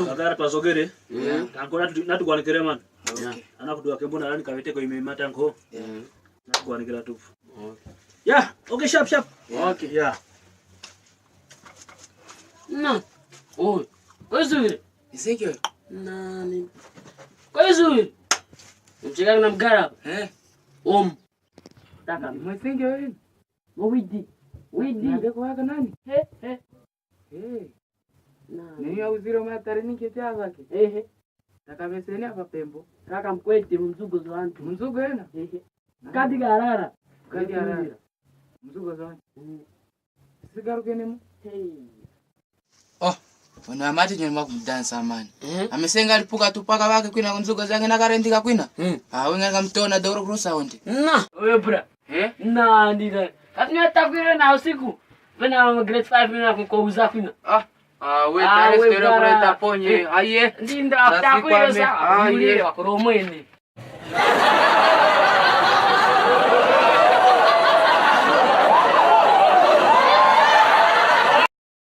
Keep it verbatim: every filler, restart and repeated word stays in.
Kakara twazogere. Tanko natu-, natuwanikire man. Okay. Ana kutuwa kembo na nani kawete ko ime matanko. Natuwanikira tu. Okay. Yeah, okay, sharp, sharp. Okay. Yeah. Na. Oh. Kwezuri. Ezekiel. Nani? Kwezuri. Mchika na mgara. Eh? Om. Taka. Mwezingi wewe? Mo widi. Widi. Nade kwa waka nani? He, he. He. Nani? Nini ya uziro matari ni kete abake? Ehe. Taka beseni apa pembo. Kaka mkwete mzugo zo antu. Mzugo ena? Ehe. Kadi garara. Kadi garara. Mzugo zo antu. Mm. Sigarukenemo. Hey. Oh, ono amati nyoni mwa kumudansa mani. Eh? Amesenge alipuka tu paka wake kwina ku nzugo zange nakarendika kwina. Mm. Ah, wenga kamtona doro kurosa onde. Na, we bra. Eh? Na, ndida. Kati nyatakwire na usiku. Pena grade five mina kukouza kwina. Ah, ah, we tare stero kureta ponye. Eh. Aye. Ndinda takwire sa. Aye. Uli wakuromweni.